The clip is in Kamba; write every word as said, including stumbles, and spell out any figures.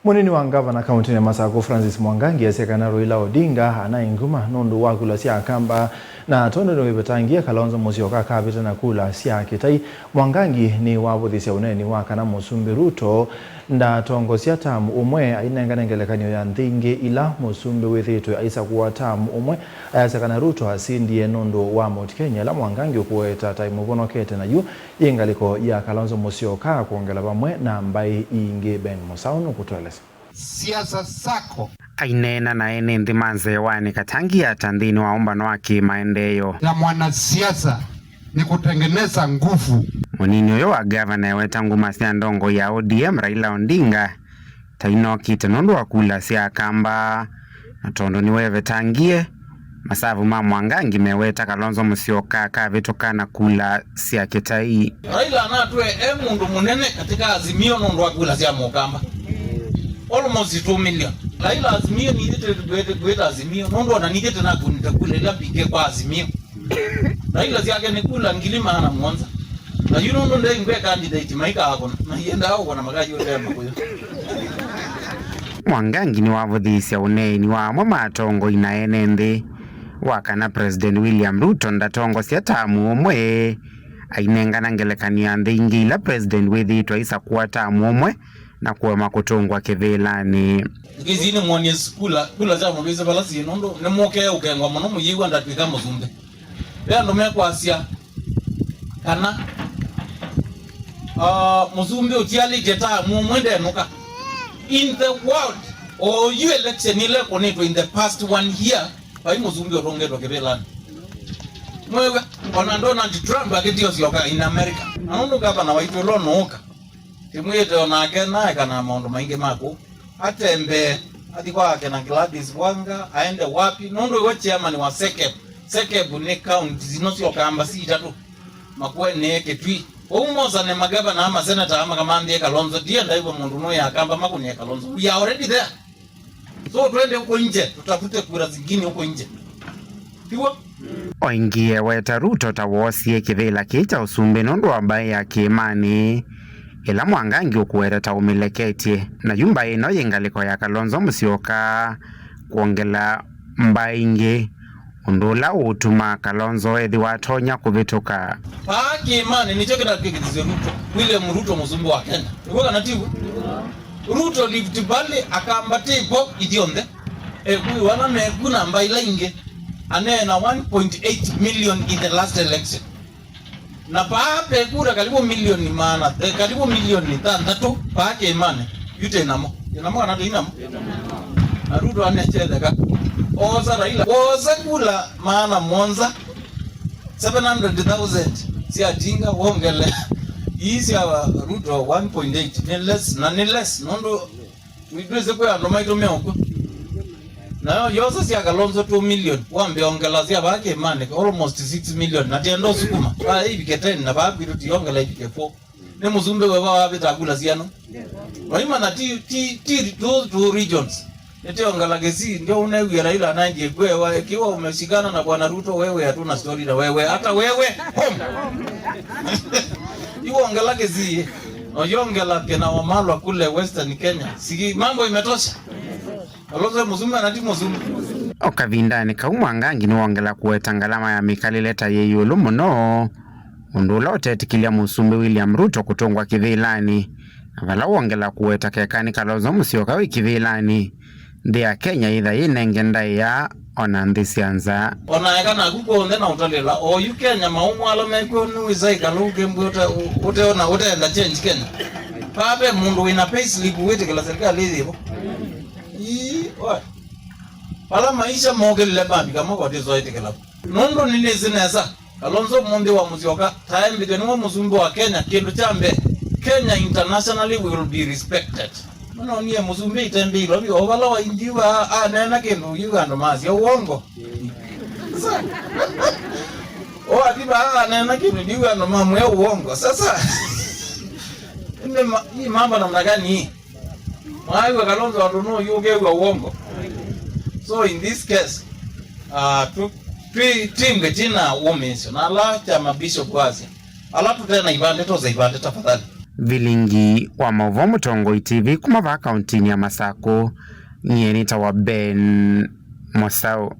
Mũnini wa ngavana kaũntĩnĩ ya Masakũ, Francis Mwangangi, asya kana Raila Odinga anaĩ nguma nũndũ wa kula sya Akamba, na tondũ nĩwevetangie, Kalonzo Musyoka akavĩta na kula sya kĩtai. Mwangangi nĩwavũthisye ũneeni wa kana Mũsumbĩ Ruto ndatongosya tamu ũmwe, ainengane ngelekany'o ya nthĩ ingĩ ila mũsumbĩ wĩthĩĩtwe aisakũa tamu ũmwe. Ayasya kana Ruto asindie nũndũ wa Mount Kenya, ĩla Mwangangi ũkũweta ta ĩmũvonokete na yu yĩ ngalĩko ya Kalonzo Musyoka, kwongela vamwe na mbaĩ ingĩ. Ben Mũsaũ nũkũtũelesya. Siasa zako. Aineena na ene nthĩ ma nzeewanĩ, Katangi ata nthĩnĩ wa ũmbano wa kĩmaendeeo. Ya mwanasiasa ni kutengeneza nguvu. Mũnini ũyũ wa ngavana eweta nguma sya ndongo ya O D M, Raila Odinga, ta inokĩte nũndũ wa kula sya Akamba, na tondũ nĩwevetangie, masavu ma Mwangangi meweta Kalonzo Musyoka akavĩtũka na kula sya kĩtai. Raila anatw'e e mũndũ mũnene katika Azimio nũndũ wa kula sya Mũkamba. Almost two million. Raila Azimio nithĩte kwĩta Azimio nũndũ ona nithĩte nakunĩte kula ila mbingĩ kwa Azimio. Raila syake nĩ kula ngili maana mũonza. Na yu nũndũ ndengwe candidate maikaakũna, na iendaa ũkũna makayũtea makũyũ. Mwangangi nĩwavũthisye ũneeni wa amwe ma atongoi na ene nthĩ wa kana President William Ruto ndatongosya tamu ũmwe, ainengana ngelekany'o ya nthĩ ingĩ ila President wĩthĩĩtwe aisakũa tamu ũmwe na kũema kũtũngwa kĩvĩlanĩ. Ngĩthi nĩmwonie kula, kula sya mũvĩsĩ vala syĩ nũndũ nĩmũkee ũkengwa mũno mũyĩw'a ndatw'ĩka mũsumbĩ. Ve andũ mekwasya kana, uh, mũsumbĩ ũtialĩtye tamu ũmwe ndenũka. In the world, oyu election ĩla ĩkũnĩtwe in the past one year, vai mũsumbĩ ũtũngĩtwe kĩvĩlanĩ. Mwĩw'a, ona Donald Trump akĩtio syoka in America. Na nũndũ ngavana waitũ ũla ũnũũka, tĩmwĩte onake naeka na maũndũ maingĩ ma kũu. Atembee, athi kwake na Gladys Wanga, aende wapi? Nũndũ we chairman wa SEKEB. SEKEB nĩ counties ino sya Ũkamba si itatũ. Makueni, Kitui. Ũu mosane magavana, maseneta, makamanthie Kalonzo. Ndienda iwe mũndũ nũya Akamba makũnie Kalonzo. We are already there. So twende huko nje, tutafute kura zingine huko nje. Tiwa? O ĩngĩ eweta Ruto ta woosie kĩvĩla kĩĩ kya ũsumbĩ nũndũ wa mbaĩ ya kĩĩmanĩ, ĩla Mwangangi ũkũweta ta ũmĩleketye. Na yu mbaĩ ĩno yĩ ngalĩko ya Kalonzo Musyoka kwongela mbaĩ ingĩ, ũndũ ũla ũũtuma Kalonzo ethĩwa atonya kũvĩtũka. Vaa kĩĩmanĩ nĩkyo kĩnatw'ĩkĩthisye Ruto, William Ruto mũsumbĩ wa Kenya. Nĩw'o kana tiw'o? Ruto Rift Valley, Akamba tĩ vo ithyonthe. Ekũĩwa ala meku namba ila ingĩ. Aneena one point eight million in the last election. Na paa pe kura karibu milioni maana, eh, karibu milioni thanthatũ paa kĩĩmanĩ. Yu tĩ namo. Tĩ namo kana tũi namo? Na Ruto anechetheka. Osa Raila. Wosa kula maana mũonza. Seven hundred thousand sya tinga wongele ii sya Ruto one point eight. Nĩ less, na nĩ less, nũndũ twĩsĩ kwĩ andũ maitũ me ũkw'o. Nayo yosa sya Kalonzo two million, wambe ongela sya vaa kĩĩmanĩ, almost six million, na tienda ũsukuma. Vaa ivike ten, na vaa kwitũ tiongela ivike four. Nĩ mũsumbĩ we vaa wavĩta kula siano. Waimana ti, ti, ti those two regions. Nĩtiongela Kisii, ndio unewie Raila anaendie kwewa, ikiwa umeshikana na Bwana Ruto, wewe hatuna story na wewe, hata wewe, home. Iwongela Kisii, oyongela kina Wamalwa kule Western Kenya. Siki, mambo imetosha. Kalonzo mũsumbĩ na ti mũsumbĩ. O kavindanĩ kau, Mwangangi nĩwongela kũweta ngalama ya mĩkalĩle ta yĩ ĩũlũ mũno, ũndũ ũla ũtetĩkĩlya mũsumbĩ William Ruto kũtũngwa kĩvĩlanĩ, na vala wongela kũweta keka nĩ Kalonzo Musyoka wĩ kĩvĩlanĩ, nthĩ ya Kenya yĩtha yĩnenge ndaĩa o na nthĩ sya nza. O na eka naku kw'onthe na ũtalĩla, oyu Kenya maũmũ ala mekw'o nĩwĩsa ĩkala ũkĩmbĩ ũte-, ũteona, ũteenda change Kenya. Vaa ve mũndũ wĩna payslip wĩtĩkĩla serikali ĩyĩvo? Ii, oe. Vala maisha mokĩlile mavika moko tĩsoĩtĩkĩla. Nũndũ nĩnĩsĩ nesa, Kalonzo mũnthĩ wa Musyoka, taembĩthw'e nĩwe mũsumbĩ wa Kenya, kĩndũ kya mbee, Kenya internationally will be respected. Mũnonie mũsumbĩ itembei lovi, o vala waindiwa aneena kĩndũ, ũyĩw'a andũ masya ũongo. O athi vaa aneena kĩndũ, ndiw'a andũ mamwĩa ũongo. Sasa, ĩndĩ ma-, hii mambo namna gani hii? Mwaĩw'a Kalonzo andũ nũyũkew'a ũongo. So in this case, uh, tu-, twi-, twingwe tina wũmĩĩsyo. Na ala kyama bishop wasya, ala tũte na ivandĩ, tose ivandĩ tafadhali. Vilingi wa maũvoo Mũtongoi T V kuma vaa kauntinĩ ya Masakũ, nyie nĩtawa Ben Mosau.